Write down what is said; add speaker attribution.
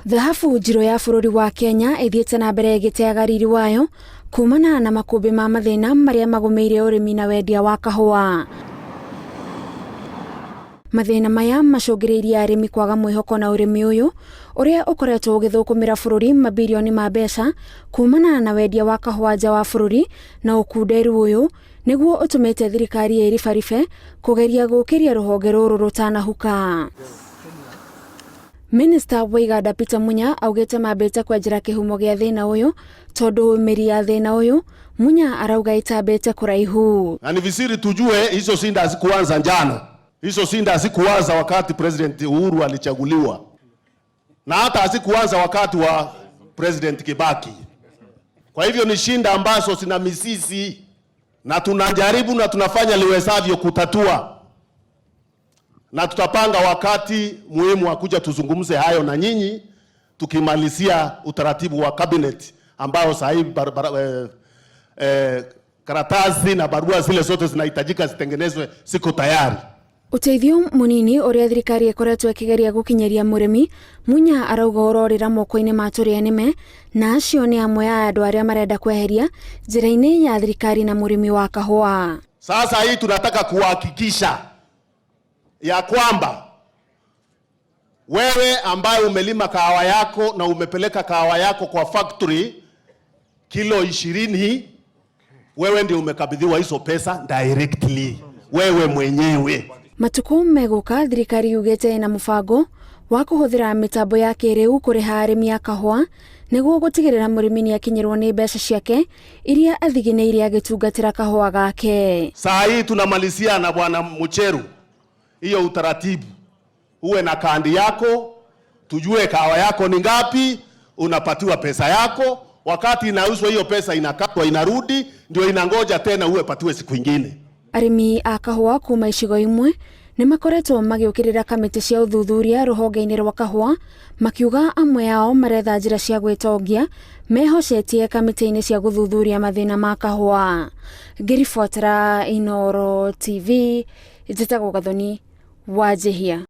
Speaker 1: Thahabu njirũ ya bũrũri wa Kenya ĩthiĩte na mbere ĩgĩteaga riri wayo kumana na makũmbĩ ma mathĩna marĩa magũmĩire ũrĩmi na wendia wa kahũa. Mathĩna maya macũngĩrĩirie arĩmi kwaga mwĩhoko na ũrĩmi ũyũ ũrĩa ũkoretwo ũgĩthũkũmĩra bũrũri mabirioni ma mbeca kumana na wendia wa kahũa nja wa bũrũri, na ũkunderu ũyũ nĩguo ũtũmĩte thirikari ĩribaribe kũgeria gũkĩria rũhonge rũrũ rũtanahuka. Minista wa iganda Peter Munya augĩte mambĩte kwenjera kĩhumo gĩa thĩna ũyũ tondũ mĩri ya thĩna ũyũ Munya arauga ĩtambĩte kũraihu.
Speaker 2: Na ni vizuri tujue hizo shinda hazikuanza jana. Hizo shinda hazikuanza wakati President Uhuru alichaguliwa, na hata hazikuanza wakati wa President Kibaki. Kwa hivyo ni shinda ambazo zina mizizi na tunajaribu na tunafanya liwezavyo kutatua, na tutapanga wakati muhimu wa kuja tuzungumze hayo na nyinyi tukimalizia utaratibu wa cabinet ambao sasa hivi karatasi na barua zile zote zinahitajika zitengenezwe, siko tayari.
Speaker 1: Ũteithio mũnini ũrĩa thirikari ĩkoretwo ĩkĩgeria gũkinyĩria mũrĩmi, Munya arauga ũrorĩra moko-inĩ ma tũrĩa nĩme, na acio nĩ amwe a andũ arĩa marenda kweheria njĩra-inĩ ya thirikari na mũrĩmi wa kahũa.
Speaker 2: Sasa hii tunataka kuhakikisha ya kwamba wewe ambaye umelima kahawa yako na umepeleka kahawa yako kwa factory kilo 20, wewe ndio umekabidhiwa hizo pesa directly, wewe mwenyewe.
Speaker 1: Matukũ megũka thirikari yugĩte ĩna mũbango wa kũhũthĩra mĩtambo ya kĩrĩu kũrĩha arĩmi a kahũa nĩguo gũtigĩrĩra mũrĩmi nĩakinyĩrwo nĩ mbeca ciake iria athiginĩire agĩtungatĩra kahũa gake.
Speaker 2: Saa hii tunamalizia na bwana Mucheru hiyo utaratibu, uwe na kandi yako, tujue kahawa yako ni ngapi, unapatiwa pesa yako. Wakati inauzwa hiyo pesa inakatwa, inarudi, ndio inangoja tena uwe patiwe siku ingine.
Speaker 1: Arĩmi a kahũa kuma icigo imwe nĩ makoretwo magĩũkĩrĩra kamĩtĩ cia ũthuthuria rũhonge-inĩ rwa kahũa, makiuga amwe ao maretha njĩra cia gwĩtongia mehocetie kamĩtĩ-inĩ cia gũthuthuria mathĩna ma kahũa. Ngĩribotera Inooro TV, njĩtagwo Gathoni Wanjihia.